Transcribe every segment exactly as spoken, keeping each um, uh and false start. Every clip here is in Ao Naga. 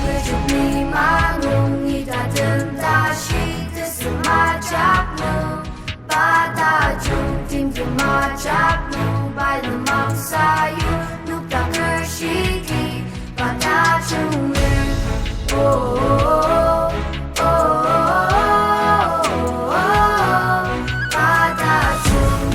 Kechok ni manung ita tem tashi tesem ajak nung, pa tajung timtem ajak nung, pai lenmang sayu noktaker shidi, pa tajung lir. Oh, oh, oh, oh, oh, oh, pa tajung.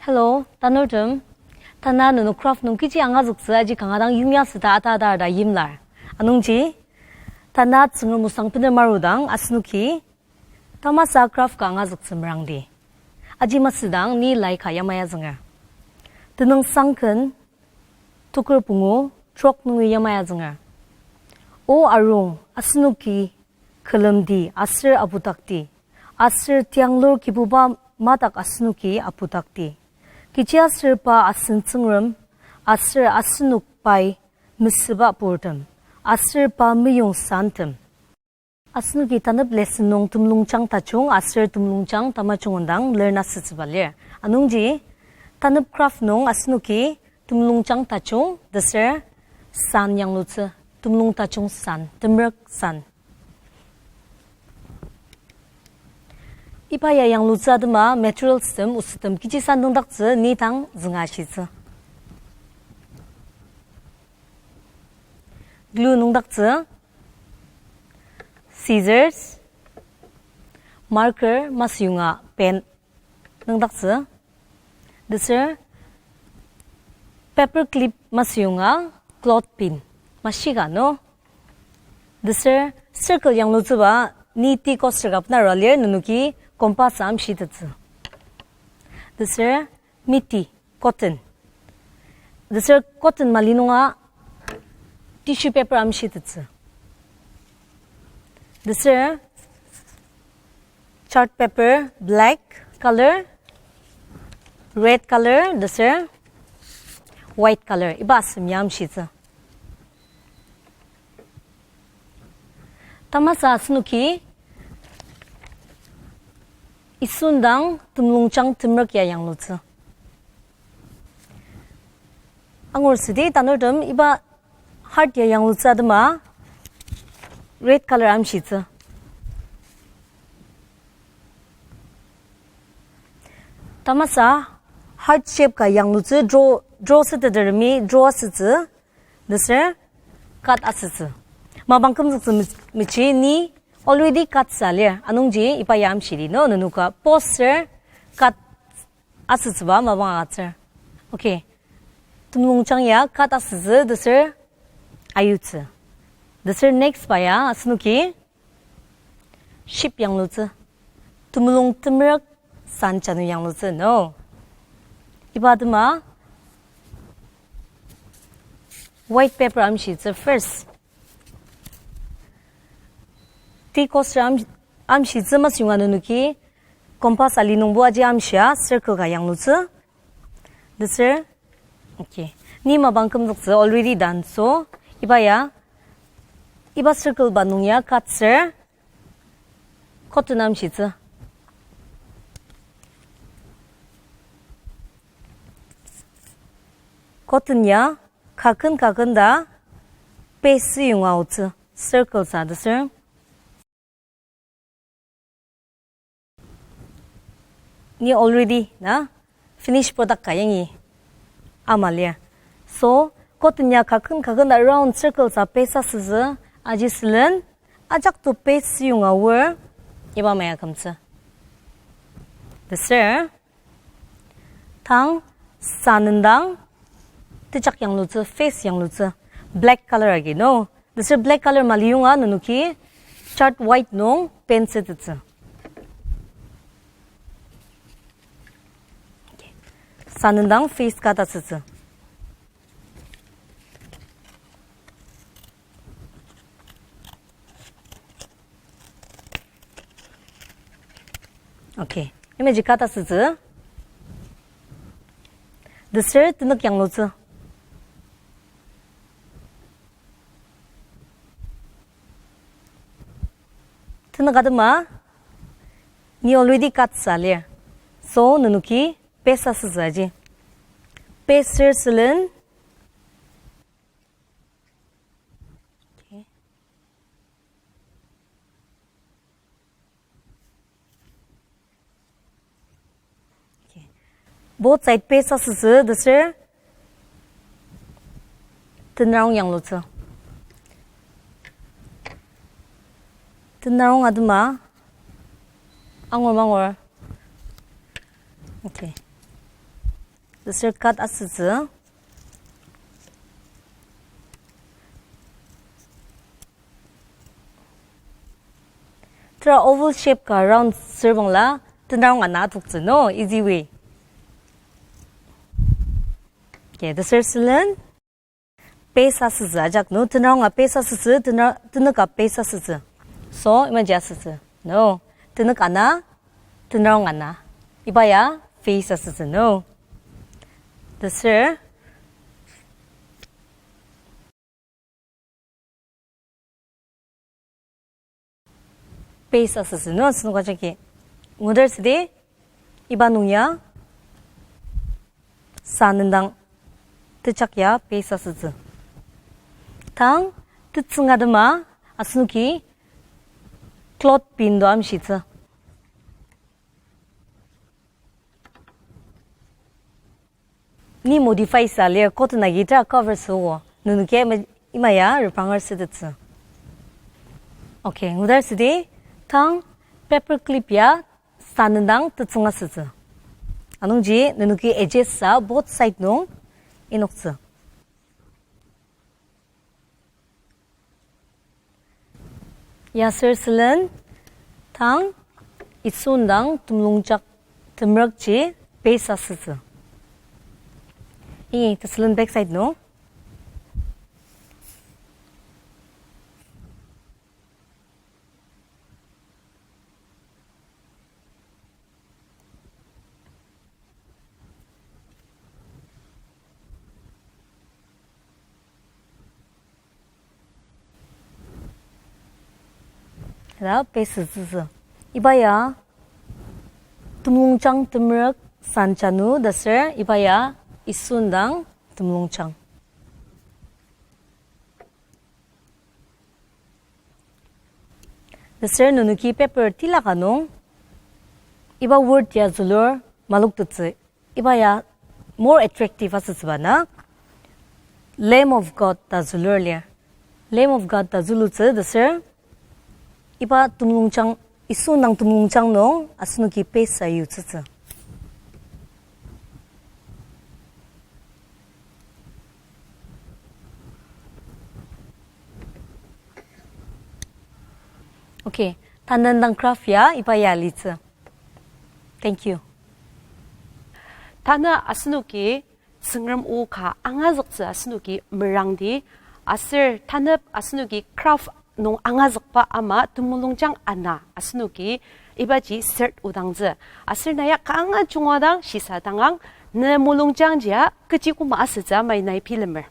Hello, tanurtem. Tana nenok craft nung kechi angazüktsü aji kanga dang yimya süta ata ata ta yimlar. Anungji, tana Tsüngrem osang bener marudang asenoki tamasa craft ka angazüktsü merangdi. Aji masüdang ni lai ka yamai azünger. Tenüngsang ken, toker pungu, trok nungi yamai azünger. O arung, asenoki külemdi aser aputakdi, aser tianglur Kibuba madak asenoki aputakdi. Kechiaser pa asen Tsüngrem, aser asenok pai mesüba purtem, aser pa meyong santem. Asenoki tanep lesson nung temulungjang tajung aser temulungjang tamajung indang learn asütsüba lir. Anungji, tanep craft nung asenoki temulungjang tajung, teser san yanglutsü, temulung tajung san, temerük san. Iba ya yanglutsü atema materials tem, osettem kechi sa nüngdaktsü ni tang zünga ashitsü. Glue nüngdaktsü, scissors, marker masüyonga pen nüngdaktsü, teser paper clip masüyonga cloth pin mashika no. Teser circle yanglutsüba ni ti coaster ka bena rua lir, nenoki compass amshitettsü. Teser miti, cotton. Teser cotton mali nunga tissue paper amshitettsü. Teser chart paper, black color, red color, teser white color. Iba asem ya amshitsü. Tamasa asenoki isundang temulungjang temerük ya yanglutsü. Angur südi tanurtem iba heart ya yanglutsü atema red color amshitsü. Tamasa heart shape ka yanglutsü draw, draw süteteremi draw asütsü. Teser cut asütsü. Mapang kümzüktsü me-, mechi ni already cut sa lir. Anungji iba ya amshidi no, nenoka pause ser cut asütsüba mapang agütsür. Okay. Temulungjang ya cut asütsü, teser ayutsü. Teser next ba ya asenoki shape yanglutsü. Temulung temerük san janu yanglutsü no. Iba atema white paper amshitsü first. Ti coaster am-, amshitsü masüyonga nenoki compass ali nungbo aji amshia circle ka yanglutsü. Teser, okay. Ni mapang kümzüktsü already done. So, iba ya, iba circle ba nung ya cut ser cotton amshitsü. Cotton ya kaken kaken ta paste yonga aotsü, circle sa teser. Ni already na finished product ka yangi ama lir. So, cotton ya kaken kaken ta round circle sa paste asütsü, aji sülen, ajak to paste yonga aor, iba maya kümtsü. Teser, tang sa nendang tejak yanglutsü, face yanglutsü, black color agi no. Teser black color mali yonga nenoki chart white nung paint sütettsü. Sa nendang face cut asütsü. Okay. Image cut asütsü. Teser tenük yanglutsü. Tenük atema, ni already cut sa lir. So, nenoki paste asütsü aji. Paste ser sülen. Okay. Okay. Both side paste asütsü, teser tenarong yanglutsü. Tenarong atema angur mangur. Okay. Tesür cut asütsü. Tera oval shape ka round sürbangla, tenarong ana atoktsü, no, easy way. Okay, tesür sülen. Paste asütsü ajak no, tenarong a paste asütsü, tena-, tenük a paste asütsü. So, imaji asütsü. No, tenük ana, tenarong ana. Iba ya face asütsü, no. Tesür. Paste asütsü no, asenok ajaki. Ngudar südi, iba nung ya, sa nendang, tejak ya, paste asütsü. Tang, tetsüng atema, asenoki, cloth pin do amshitsü. Ni modify sa lir cotton agi tera cover süogo. Nenoki ima, ima ya repranger sütettsü. Okay, ngudar südi tang paper clip ya sa nendang tetsüng asütsü. Anungji nenoki edges sa both side nung inoktsü. Ya ser sülen tang isun dang temulungjang temerükji paste asütsü. Ih, tesülen back side nung. Ta paste asütsü. Iba ya temulungjang temerük san janu ta ser iba ya isun dang temulungjang. Tesür nenoki paper tila ka nung, iba word ya zülur maloktettsü, iba ya more attractive asütsüba na, Lamb of God ta zülur lir. Lamb of God ta zülutsü tesür, iba temulungjang, isun dang temulungjang nung asenoki paste ayutsütsü. Okay, tanü indang craft ya iba ya alitsü. Thank you. Tanü asenoki Tsüngrem o ka angazüktsü asenoki merangdi, aser tanep asenoki craft nung angazükba ama temulungjang ana asenoki ibaji cert odangtsü. Aser na ya kanga junga dang shisa dangang, ne mulungjang jia kechi koma asütsü amai nai bilemer.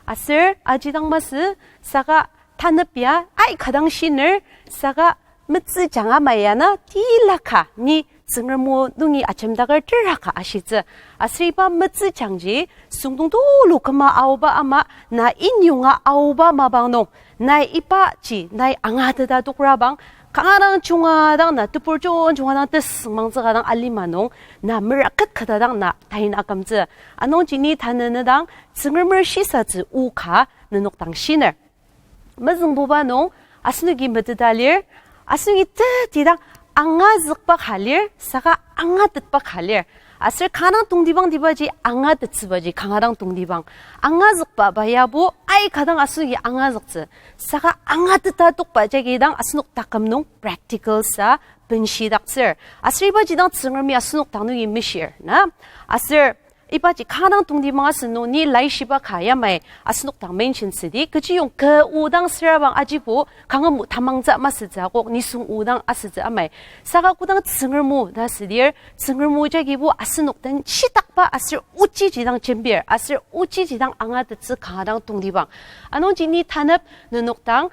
Aser aji dang masü saka tanep ya aika dang shiner saka metsü janga ama ya na tila ka ni Tsüngrem o nungi ajemdaker tera ka ashitsü. Aser iba metsü jangji süngdong tulu küma aoba ama na inyonga aoba mapang nung, nai ibaji nai angateta tokrabang, kanga dang junga dang na tebur junga dang tesüngmangtsüka dang alima nung, na meraket kata dang na tain akümtsü. Anungji ni tanü ne dang Tsüngremer shisatsü o ka nenok dang shiner. Mezüngbuba nung, asenoki meteta lir, asenoki tetidang angazükba ka lir, saka angatetba ka lir. Aser kanga dang tongtibangtibaji angatettsübaji kanga dang tongtibang. Angazükba ba yabo aika dang asenoki angazüktsü. Saka angateta tokba jagi dang asenok taküm nung practical sa benshidaktsür. Aser ibaji dang Tsüngremi asenok dang nungi mishir, na? Aser ibaji kanga dang tongtibang asü nung ni laishiba ka yamai asenok dang mention südi, kechiyong kü o dang sürabang ajibo kanga mu tamangtsü masütsü akok nisung o dang asütsü amai. Saka kodang Tsüngrem o ta südir, Tsüngrem o jagibo asenok den shitakba aser ochiji dang jembir, aser ochiji dang angatettsü kanga dang tongtibang. Anungji ni tanep nenok dang,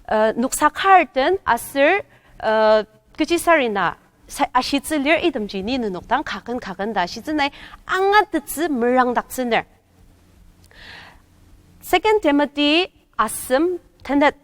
uh, noksa kar den aser, uh, kechisarena sa-, ashitsü lir itemji ni nenok dang kaken kaken ta ashitsü nai angatettsü merangdaktsüner. Second Timothy asem tenet.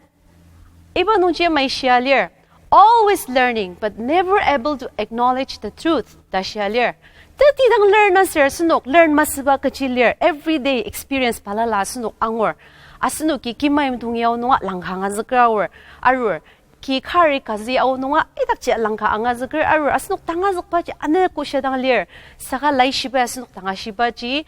Iba nungji amai shia lir, always learning but never able to acknowledge the truth ta shia lir. Tetidang learn asür asenok, learn masüba kechi lir, everyday experience balala asenok angur. Asenoki kimaim tongyao nunga langka angazüker aor, arur. ki kari kazi ao nunga idakji langka angazüker arur, asenok tangazükbaji ane koshadang lir. Saka laishiba asenok tangashibaji,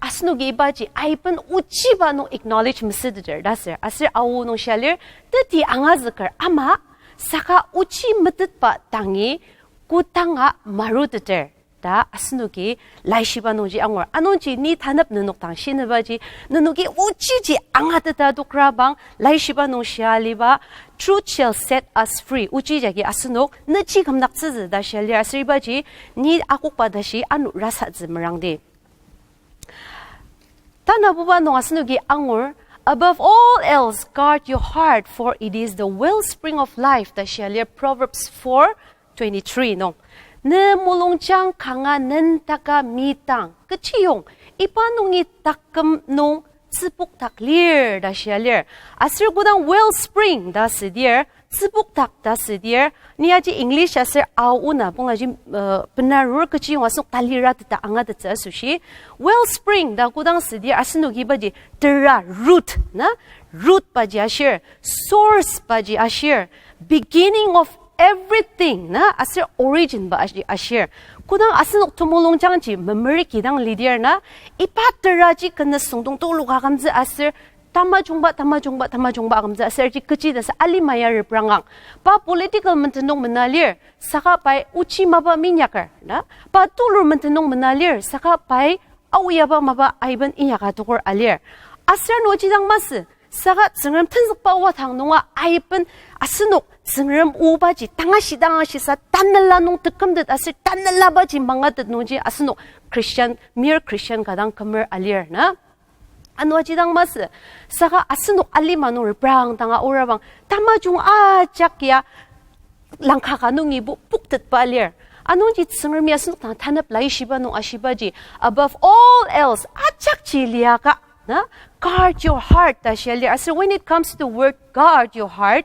asenoki ibaji aiben ochiba nung acknowledge mesüteter ta ser. Aser ao nung shia lir, teti angazüker ama, saka ochi metetba tangi kodanga maruteter ta asenoki laishiba nungji angur. Anungji ni tanep nenok dang shinübaji, nenoki ochiji angateta tokrabang, laishiba nung shia aliba, truth shall set us free. Ochi jagi asenok nechi kümdaktsütsü ta shia lir aser ibaji ni akokba tashi ano rasatsü merangdi. Tanabuba nung asenoki angur, above all else, guard your heart, for it is the wellspring of life, ta shia lir Proverbs four twenty-three nung. Ne mulungjang kanga nendaka midang, kechiyong, iba nungi taküm nung tsübokdak lir, ta shia lir. Aser kodang wellspring ta südir, tsübokdak ta südir, ni aji English aser ao ona pungaji, uh, benarur kechiyong asenok talira teta angatettsü asoshi. Wellspring ta kodang südir, asenoki ibaji tera root na, root baji ashir, source baji ashir, beginning of everything na, aser origin ba ashi-, ashir. Kodang asenok temulungjangji memeriki dang lidir na, iba teraji kena süngdong tuluka akümtsü aser, tamajungba, tamajungba, tamajungba akümtsü aserji kechi ta sa alima ya reprangang. Pa political menten nung mena lir, saka pai ochi mapa minyaker na. Pa tulur menten nung mena lir, saka pai aoyaba mapa aiben inyaka tokur alir. Aser ano ochi dang masü, saka Tsüngrem tenzükba watang nunga aiben asenok Tsüngrem obaji tangashi tangashisa tanela nung tekümtet aser tanelabaji mangatet nungji asenok Christian, mere Christian ka dang kümer alir na. Ano ochi dang masü, saka asenok alima nung reprang danga aorabang, tamajung ajak ya langka ka nungibo poktetba lir. Anungji Tsüngremi asenok dang tanep laishiba nung ashibaji, above all else, ajakji liaka, na, guard your heart ta shia lir. Aser when it comes to the word guard your heart,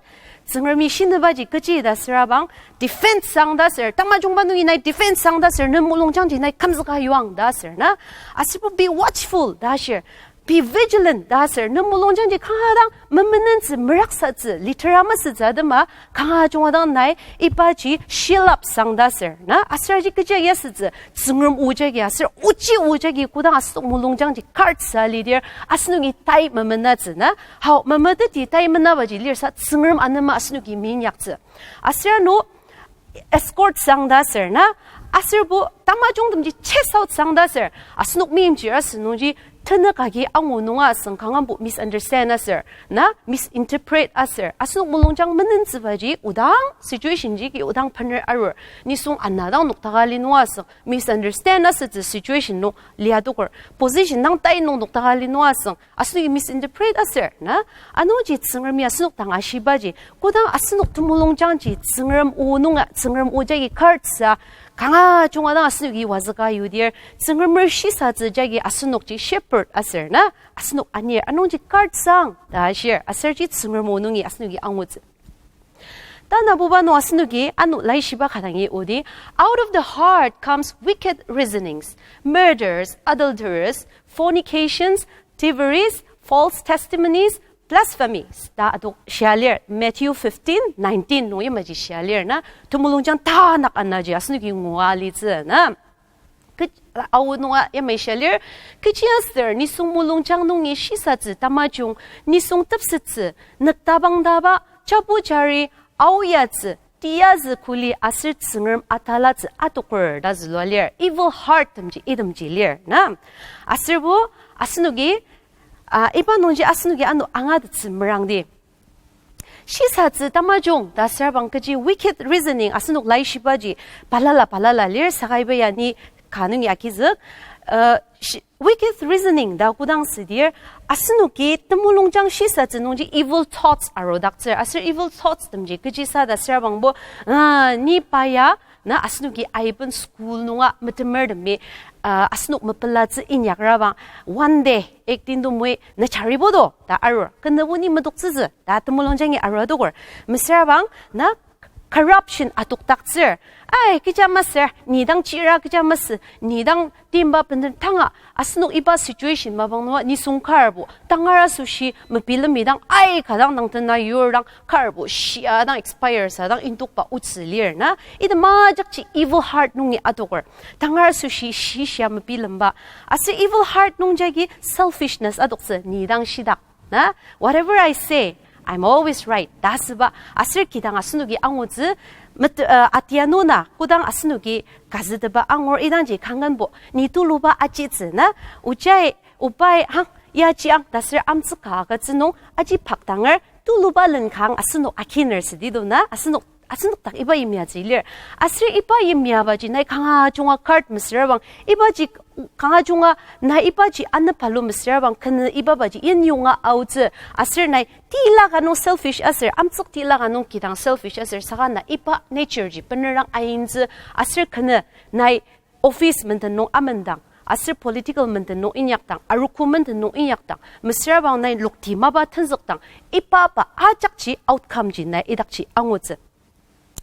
Tsüngremi shinübaji kechi ta sürabang, defense sang ta ser, tamajungba nungi nai defense sang ta ser, ne mulungjangji nai kümzüka yuang ta ser na. Aser bo be watchful ta shir, be vigilant ta ser, ne mulungjangji kanga dang memenentsü, meraksatsü, litera masütsü atema, kanga junga dang nai ibaji shield up sang ta ser na. Aser aji kechi ya asütsü, Tsüngrem o jagi aser ochi o jagi kodang asenok mulungjangji guard sa lidir, asenoki tai memenatsü na. Hao, memeteti tai menabaji lir sa Tsüngrem anema asenoki minyaktsü. Aser ano escort sang ta ser na. Aser bo tamajungtemji chase out sang ta ser, asenok meimchir asü nungji tenük agi angu nunga asüng kangambok misunderstand aser na, misinterpret aser asenok mulungjang menentsübaji odang situation ji ki odang bener arur. Nisung ana dang noktaka li nunga asüng misunderstand asütsü situation nung lia adoker, position dang tai nung noktaka li nunga asüng asenoki misinterpret aser na. Anungji Tsüngremi asenok dang ashibaji, kodang asenok temulungjangji Tsüngrem o nunga, Tsüngrem o jagi guard sa, kanga junga dang asenoki wazüka yudir, Tsüngremer shisatsü jagi asenokji shepherd aser na, asenok anir, anungji guard sang ta ashir, aserji Tsüngrem o nungi asenoki angutsü. Tanabuba nung asenoki ano laishiba ka dangi odi, out of the heart comes wicked reasonings, murders, adulterers, fornications, thieveries, false testimonies, blasphemies ta adok shia lir, Matthew fifteen nineteen nung yamaji shia lir na. Temulungjang tanak anaji asenoki ngua litsü na. Ke-, ao nunga yamai shia lir, kechiaser nisung mulungjang nungi shisatsü tamajung, nisung tepsettsü, nüktabangtaba, chapu chari, aoyatsü, tiyazü kuli aser Tsüngrem atalatsü adoker ta zülua lir, evil heart temji itemji lir na. Aser bo asenoki, ah, iba nungji asenoki ano angatettsü merangdi. Shisatsü tamajung ta asürabang kechi wicked reasoning asenok laishibaji balala balala lir, saka iba ya ni ka nungi agizük, uh, shi-, wicked reasoning ta kodang südir, asenoki temulungjang shisatsü nungji evil thoughts arudaktsür, aser evil thoughts temji kechisa ta asürabangbo, ah, ni pa ya na asenoki aiben school nunga metemertemi, ah, asenok mepelatsü inyakrabang, one day, ek din temui, na charibo do ta arur, kenübo ni medoktsütsü ta temulungjangi arua adoker. Mesürabang na corruption adokdaktsür. Ai, kecha masür, ni dang chira kecha masü, ni dang timba benden tanga, asenok iba situation mapang nunga nisung karbo, tangar asoshi mebilem midang, ai, kadang nang tena yur dang karbo, shia dang expire sa dang indokba otsü lir na, ita majakji evil heart nungi adoker. Tangar asoshi shishia mebilemba. Aser evil heart nung jagi selfishness adoktsü, ni dang shidak. Na, whatever I say, I'm always right. Ta asüba, aser kidang asenoki angutsü, met-, uh, atianuna, kodang asenoki kazüteba angur idangji kangenbo, ni tuluba ajitsü na, ojai, obai, hang, yaji ang, ta aser amtsüka agütsü nung, aji pakdanger, tuluba lenkang asenok akiner südi do na, asenok asenok dak iba yimya tsü lir. Aser iba yimyabaji nai kanga junga card mesürabang, ibaji kanga junga nai ibaji anepalü mesürabang, kene ibabaji inyonga aotsü. Aser nai tila ka nung selfish aser, amtsük tila ka nung kidang selfish aser, saka na iba nature ji benerang aintsü. Aser kene nai office menden nung amendang, aser political menden nung inyakdang, arogo menden nung inyakdang, mesürabang nai lokti mapa tenzükdang, iba pa ajakji outcome ji nai idakji angutsü.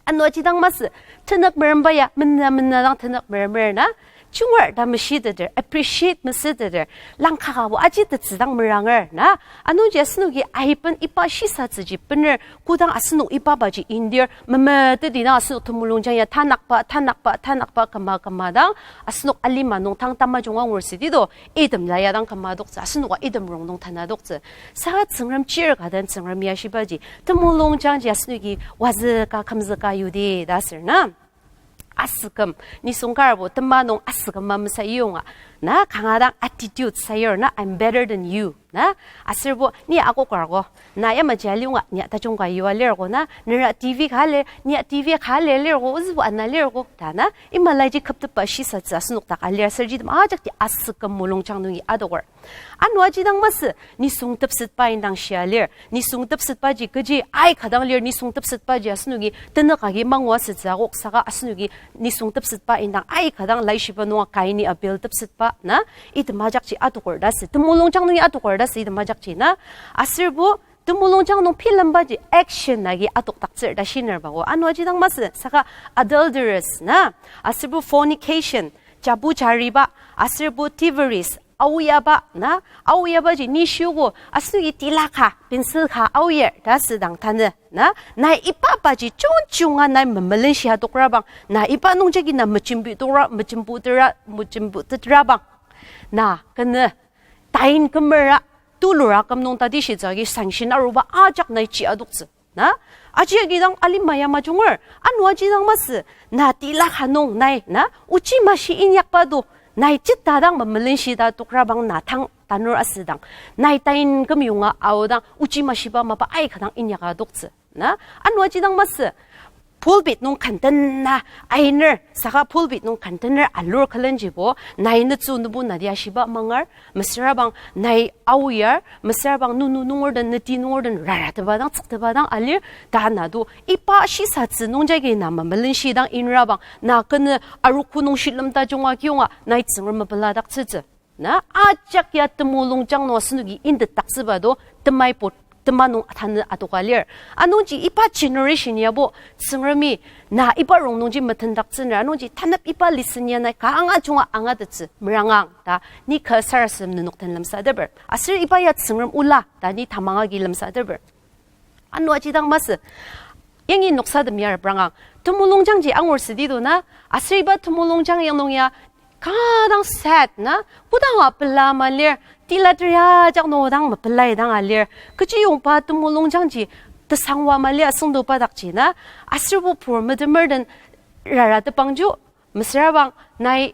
Ano aji dang masü, tenük meremba ya, mena mena dang tenük meremer na, chunger ta meshiteter, appreciate mesüteter, langkaka bo aji tetsü dang meranger na, anungji asenoki aiben iba shisatsüji bener, kodang asenok ibabaji indir, memeteti dang asenok temulungjang ya tanakba, tanakba, tanakba, kama, kama dang, asenok alima nung tang tamajung angur südi do, item la ya dang kama doktsü, asenoka item rongnung tana doktsü. Saka Tsüngrem chir ka den Tsüngrem ya shibaji, temulungjangji asenoki wazüka kümzüka yudi ta asür na. Asüküm, nisung karbo, tema nung asüküm ma mesayonga. Na, kanga dang attitude sayur na, I'm better than you. Na, aserbo, ni akokarko. Na, yamaji aliunga, ni tajung ka yua lirko na, nera T V ka lir, ni T V ka lir lirko, ozübo ana lirko. Ta na, imalaji küptepba shisatsü asenok dak alir aserji tem ajakji asüküm mulungjang nungi adoker. Ano aji dang masü, nisung tepsetba indang shia lir, nisung tepsetbaji kechi aika dang lir, nisung tepsetbaji asenoki tenük agi mangua sütsü akok saka asenoki nisung tepsetba indang aika dang laishiba nunga Kaini Abel tepsetba na, item ajakji adoker ta sü, temulungjang nungi adoker ta sü item ajakji na, aserbo temulungjang nung bilembaji action agi adokdaktsür ta shinerbako. Ano aji dang masü, saka adulterers na, aserbo fornication, jabu jariba, aserbo thieveries, aoyaba na, aoyabaji ni shiogo, asenoki tila ka, pencil ka aoyar ta südang tanü na, nai ibabaji chunchunga nai memelenshi adokrabang, na iba nungjagi na mejembi tora, mejembu tera, mejembu tetrabang, na kene tain kümera, tulura küm nung tati shitsü agi sanction aruba ajak nai ji adoktsü. Na, aji agi dang alima ya majunger, ano aji dang masü, na tila ka nung nai, na, ochi mashi inyakba do, nai jita dang memelenshi ta tokrabang na tang tanur asüdang, nai tain kümyonga aodang, ochi mashiba mapa aika dang inyaka doktsü. Na, ano aji dang masü, pulpit nung kandena ainer, saka pulpit nung kandena alur külenjibo, nai netsü nübu nati ashiba mangar, mesürabang nai aoyar, mesürabang nunu nunger den, neti nunger den, rarateba dang, tsükteba dang alir, ta na do, iba shisatsü nungjagi na memelenshi dang inrabang, na kene arogo nung shilem tajunga kiyonga, nai Tsüngrem mepeladaktsütsü. Na, ajak ya temulungjang nung asenoki intetdaktsüba do, temaibo, tema nung tanü adoka lir. Anungji iba generation yabo, Tsüngremi, na iba rongnungji metendaktsüner, anungji tanep iba lesson ya nai kanga junga angatettsü merangang ta, ni ka sarasadem nenok den lemsateper. Aser iba ya Tsüngrem ola ta ni tamang agi lemsateper. Ano aji dang masü, yangi noksatem ya reprangang, temulungjangji angur südi do na, aser iba temulungjang yang nung ya, kanga dang sad na, kodanga pela ma lir, tila teria jak nung dang mepelai dang alir, kechiyongba temulungjangji tesangwa ma lir asüngdoba dakji na, aserbo pur metemer den raratebangjo, mesürabang nai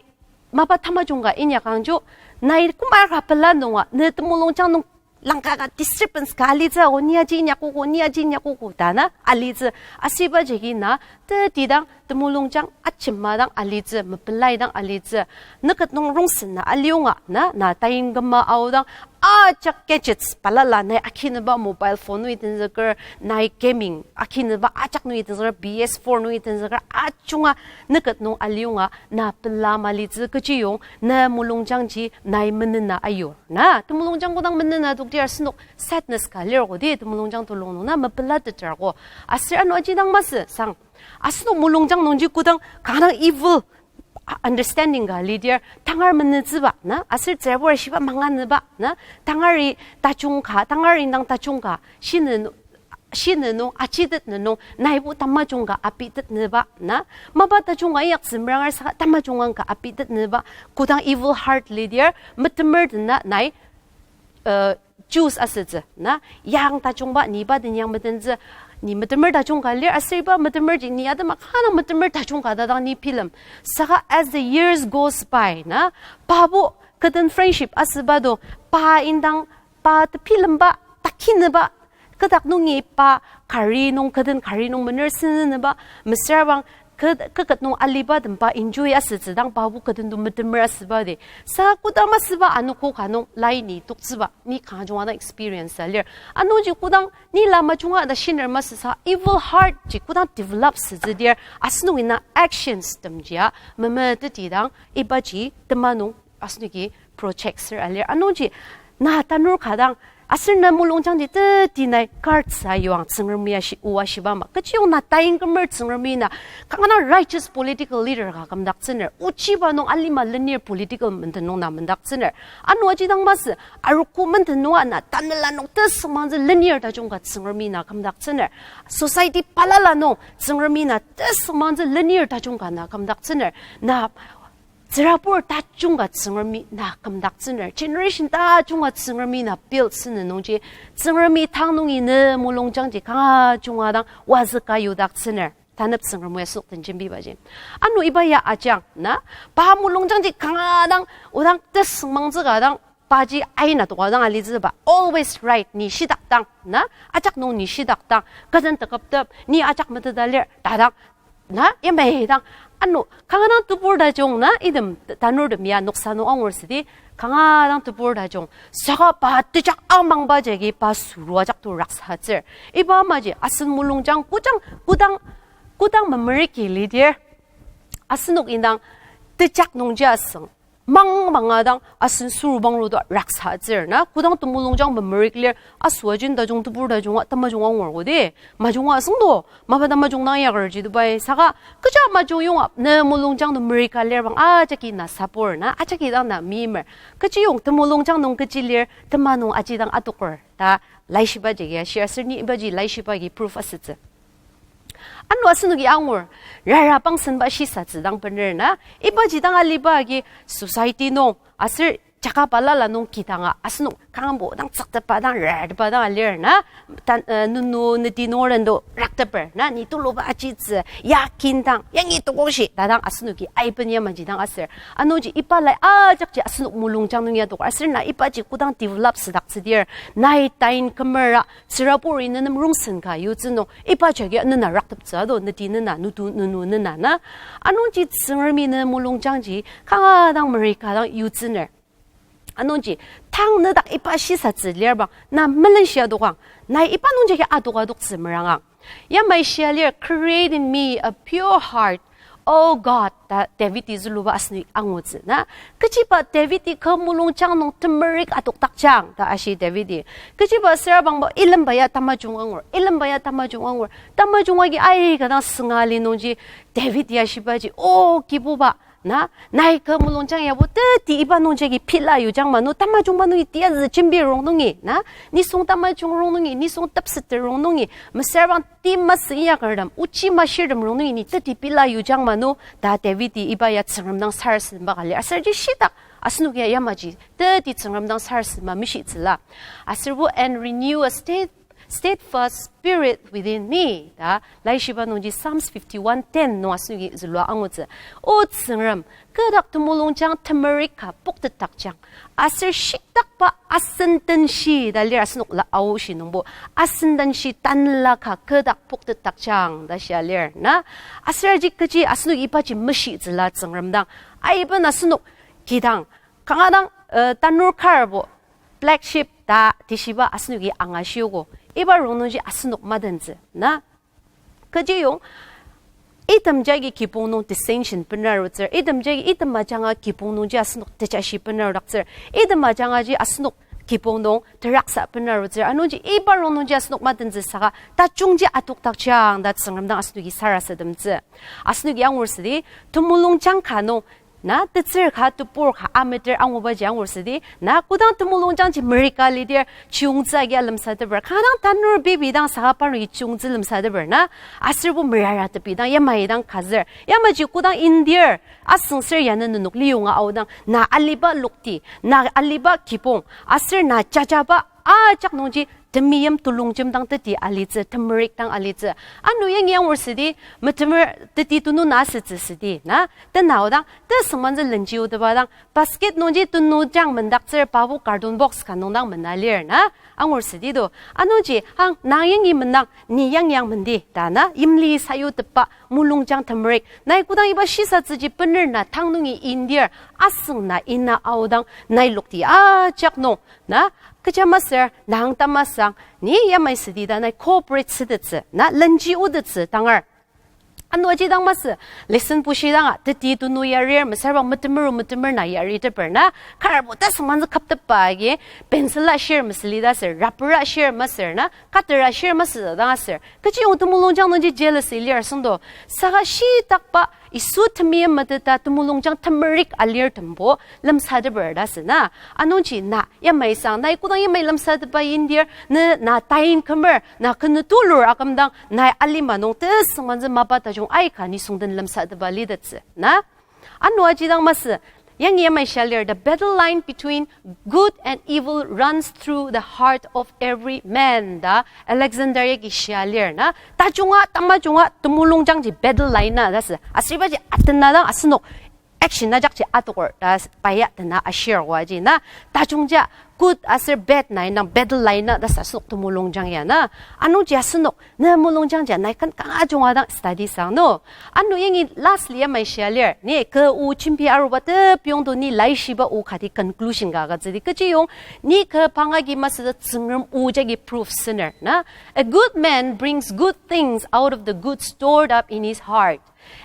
mapa tamajung ka inyakangjo, nai koma ka pela nunga, ne temulungjang nung langka ka disturbance ka alitsü ako, ni aji inyakogo, ni aji inyakogo, ta na alitsü, asüba jagi na, tetidang temulungjang ajema dang alitsü, mepelai dang alitsü, nüket nung rongsen na aliunga, na, na tain küma aodang, ajak gadgets balala nai akinüba mobile phone nungi tenzüker, nai gaming akinüba ajak nungi tenzüker, P S four nungi tenzüker, ajunga nüket nung aliunga, na pela malitsü kechiyong, na mulungjangji nai menena ayur. Na, temulungjang kodang menena adokdir asenok sadness ka lir ko di, temulungjang tulung nung na mepela teter ko. Aser ano aji dang masü, sang. Asenok mulungjang nungji kodang kanga evil understanding ka lidir, tangar menütsüba, na, aser tsürabur shiba manganüba, na, tangari tajung ka, tangar indang tajung ka, shinü, shinü nung, ajitet nung, naibo tamajung ka apitet nüba, na, mapa tajung ka inyaktsü meranger saka tamajung ka apitet nüba, kodang evil heart lidir, metemer dena nai, uh, choose asütsü, na, yang tajungba, ni iba den yang metentsü, ni metemer tajung ka lir, aser iba metemerji, ni atema kanga metemer tajung ka ta dang ni bilem. Saka as the years goes by, na, pabo kü den friendship asüba do, pa indang, pa tebilemba, takinüba, kü dak nungi pa kari nung, kü den kari nung mener senenüba, mesüra bang, kü, kü ket nung aliba den pa enjoy asütsü dang pabo kü den to metemer asüba di. Sa kodang masüba anogo ka nung lai ni toktsüba, ni kanga junga dang experience a lir. Anungji kodang ni la majunga ta shiner masü sa evil heart ji kodang develop sütsü dir, asenok ina actions temjia, memeteti dang, ibaji tema nung asenoki project ser a lir. Anungji na tanur ka dang, aser na mulungjangji teti nai guard sa yuang Tsüngremi ashi, oa shiba ama. Kechiyong na tain kümer Tsüngremi na, kanga na righteous political leader ka kümdaktsüner. Ochiba nung alima lenir political menden nung na mendaktsüner. Ano aji dang masü, arogo menden nunga na tanela nung tesüngmangtsü lenir tajung ka Tsüngremi na kümdaktsüner. Society balala nung Tsüngremi na tesüngmangtsü lenir tajung ka na kümdaktsüner. Na tsürabur tajung ka Tsüngremi na kümdaktsüner. Generation tajung ka Tsüngremi na build süner nungji, Tsüngremi tang nungi ne mulungjangji kanga junga dang wazüka yudaktsüner. Tanep Tsüngremi asenok den jembibaji. Ano iba ya ajang na, pa mulungjangji kanga dang, odang tesüngmangtsü ka dang, paji aina toka dang alitsüba. Always right, ni shidak dang, na, ajak nung ni shidak dang, kü den teküptep, ni ajak meteta lir, ta dang, na, yamai dang, ano, kanga dang tebur tajung na, item tanurtem ya noksa nung angur südi, kanga dang tebur tajung. Saka pa tejak amangba jagi pa suru ajak to raksatsür. Iba amaji asen mulungjang kodang, kodang, kodang memeriki lidir, asenok indang tejak nungji asüng mang manga dang asen suru bangru to raksatsür na, kodang temulungjang memerik lir, asüajin tajung tebur tajung a tamajung angur kodi, majung asüng do, mapa tamajung dang yaker ji do bai, saka kecha majung yonga ne mulungjang nung merika lir bang ajaki na sapor na, ajaki dang na meimer. Kechiyong temulungjang nung kechi lir, tema nung aji dang atoker ta laishiba jagi ashir aser ni ibaji laishiba agi proof asütsü. Ano asenoki angur, rara pangsenba shisatsü dang bener na, ibaji dang aliba agi society nung, aser jaka balala nung kidanga, asenok kangbo dang tsüktepa dang, rartepa dang alir na, tan, eh, nunu neti nung rendo rakteper na, ni tuluba ajitsü, ya kindang, yangi tokoshi, ta dang asenoki aiben yamaji dang aser. Anoji iba lai ajakji asenok mulungjang nung ya tokor, aser na ibaji kodang develop südaktsüdir, nai tain kümera, tsüraburi nenem rongsen ka yutsü nung, iba jagi nena rakteptsü ado, neti nena, nutu nunu nena na. Anungji Tsüngremi ne mulungjangji, kanga dang merika dang yutsüner. Anungji, tang nedak iba shisatsü lir bang, na melenshi adokang, nai iba nung jagi adok adoktsü merangang. Yamai shia lir, "Create in me a pure heart, O God," ta Davidi züluba asenoki angutsü na. Kechiba Davidi kü mulungjang nung temerik adokdakjang ta ashi Davidi. Kechiba süra bangba ilemba ya tamajung angur, ilemba ya tamajung angur. Tamajung agi aika dang sünga li nungji Davidi ashibaji, O Kibuba, na, nai kü mulungjang yabo teti iba nung jagi pila yujang manu, tamajungba nungi tiazü jembi rong nungi, na, nisung tamajung rong nungi, nisung tepseter rong nungi, mesüra bang ti masü inyakertem, ochi mashirtem rong nungi ni teti pila yujang manu, ta Davidi iba ya Tsüngrem dang sarasademba ka lir. Aser ji shitak asenok ya yamaji teti Tsüngrem dang sarasema mishitsüla. Aserbo, "And renew a state steadfast spirit within me," ta, laishiba nungji Psalms fifty-one ten nung asenoki zülua angutsü. O Tsüngrem, kü dak temulungjang temerik ka poktetdakjang. Aser shitakba asen tenshi ta lir asenok la aoshi nungbo. Asen tenshi tanela ka kü dak poktetdakjang ta shia lir na. Aser aji kechi asenok ibaji meshitsüla Tsüngrem dang. Aiben asenok kidang, kanga dang, eh, tanur karbo, black sheep ta tishiba asenoki angashiogo. Iba rong nungji asenok madentsü na. Kechiyong, item jagi kibong nung dissension benarutsür, item jagi item ajanga kibong nungji asenok tejashi benarudaktsür, item ajangaji asenok kibong nung teraksa benarutsür. Anungji iba rongnungji asenok matentsü saka tajungji atokdakjang ta Tsüngrem dang asenoki sarasademtsü. Asenoki angur südi, temulungjang ka nung, na, tetsür ka, tebur ka, ameter angubaji angur südi, na, kodang temulungjangji merika lidir, chiyungtsü agi lemsateper. Kanga dang tanur baby dang saka parnoki chiyungtsü lemsateper, na, aserbo merara tepi dang, yamai dang kazür. Yamaji kodang indir, asüngser ya na nenok liyonga aodang, na aliba lokti, na aliba kibong, aser na jajaba, ajak nungji temeim telongjem dang teti alitsü, temerik dang alitsü. Ano yangi angur südi, metemer teti tenu na asütsü südi, na, tena aodang, tesüngmantsü lenji otepa dang, basket nungji tenujang mendaktsür pabu carton box ka nung dang mena lir, na, angur südi do. Anungji, ang, nang yangi mendang, ni yang yang mendi, ta na, yimli sayutepa, mulungjang temerik. Nai kodang iba shisatsüji bener na tang nungi indir, asüng na ina aodang, nai lokti ajak nung, na, kecha masür, nang tamasang, ni yamai südi ta nai cooperate sütettsü, na, lenji otettsü tangar. Ano aji dang masü, lesson bushidanga, teti tenu yarir, mesüra bang metemeru metemer na yariteper na, karbo tesüngmantsü kaptepa agi, pencil ashir mesüli ta sür, rubber ashir masür na, cutter ashir masü dang asür. Kechiyong temulungjang nungji jealousy lir süngdo. Saka shitakba Yisu temeim meteta temulungjang temerik alir tembo lemsateper ta sü na. Anungji na yamai sang, nai kodang yamai lemsatepa indir, ne na tain kümer, na kenu tulur akümdang, nai alima nung tesüngmantsü mapa tajung aika nisung den lemsatepa litettsü, na. Ano aji dang masü, yangi yamai shia lir, the battle line between good and evil runs through the heart of every man, ta Alexander yagi shia lir, na. Tajunga, tamajunga, temulungjangji battle line na, ta sü. Asübaji atena dang asenok action ajakji atoker, ta s-, paya tena ashir oaji, na. Tajungja, good aser bad na indang battle line na, ta sü asenok temulungjang ya, na. Anungji asenok, ne mulungjangja, nai kan kanga junga dang study sang, no. Ano yangi lastly yamai shia lir, ni kü o jembi aruba tepiyongdo ni laishiba o kati conclusion ka agütsüdi. Kechiyong, ni kü pangagi masü Tsüngrem o jagi proof süner, na. A good man brings good things out of the good stored up in his heart.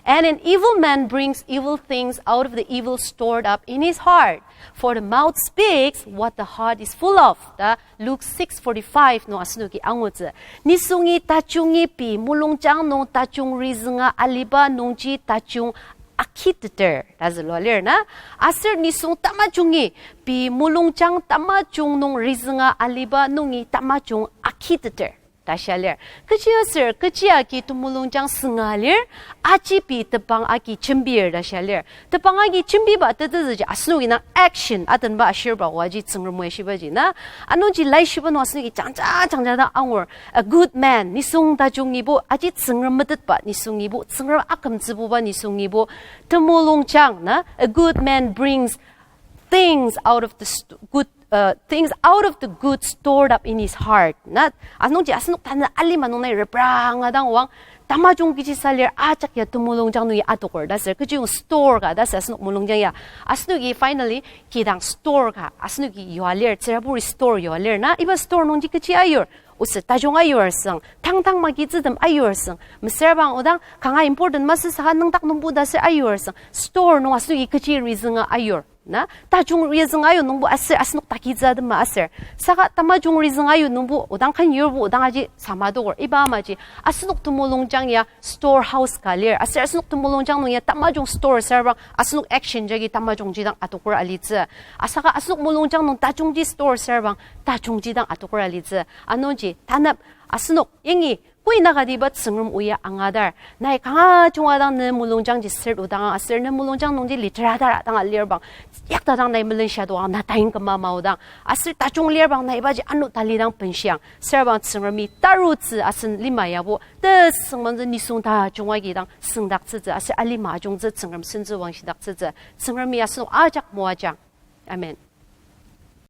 And an evil man brings evil things out of the evil stored up in his heart. For the mouth speaks what the heart is full of, ta Luke six forty-five nung asenoki angutsü. Nisungi tajungi pei mulungjang nung tajung rizünga aliba nungji tajung akiteter, ta zülua lir na. Aser nisung tamajungi pei mulungjang tamajung nung rizünga aliba nungi tamajung akiteter, ta shia lir. Kechiaser, kechi agi temulungjang sünga lir, aji pei tepang agi jembir, ta shia lir. Tepang agi jembiba tetezüji asenoki nang action atenba ashirba oaji Tsüngrem o ashibaji na. Anungji laishiba nung asenoki jangja jangja dang angur. A good man, nisung tajungibo, aji Tsüngrem metetba nisungibo, Tsüngrem akümtsübuba nisungibo, temulungjang na, a good man brings things out of the st-, good, uh, things out of the good stored up in his heart. Na, anungji asenok tanü alima nung nai repranga dang oang, tamajung kechisa lir ajak ya temulungjang nungi atoker, ta sür, kechiyong store ka, ta sür, asenok mulungjang ya. Asenoki finally, kidang store ka, asenoki yua lir, tsüraburi store yua lir na, iba store nungji kechi ayur, otsü tajung ayur asüng, tangtang magitsütem ayur asüng, mesüra bang odang kanga important masü saka nüngdak nungbo ta sür ayur asüng, store nung asenoki kechi rizünga ayur. Na, tajung rizünga ayu nungbo aser asenok takitsü atema aser. Saka tamajung rizünga ayu nungbo odang ken yurbo odang aji sama dokur. Iba amaji asenok temulungjang ya storehouse ka lir. Aser asenok temulungjang nung ya tamajung store asüra bang asenok action jagi tamajungji dang atoker alitsü. Asaka asenok mulungjang nung tajungji store asüra bang tajungji dang atoker alitsü. Anungji tanap asenok yangi koi nakatiba Tsüngrem o ya angadar. Nai kanga junga dang ne mulungjangji ser odang aser ne mulungjang nungji litera tara dang alir bang, yakta dang nai melenshia doang na tain küma maodang. Aser tajung lir bang nai ibaji ano tali dang benshiang. Süra bang Tsüngremi tarutsü asen lima yabo, tesüngmangtsü nisung tajung agi dang süngdaktsütsü, aser alima ajungtsü Tsüngrem sentsü wangshidaktsütsü. Tsüngremi asenok ajak moajang. Amen.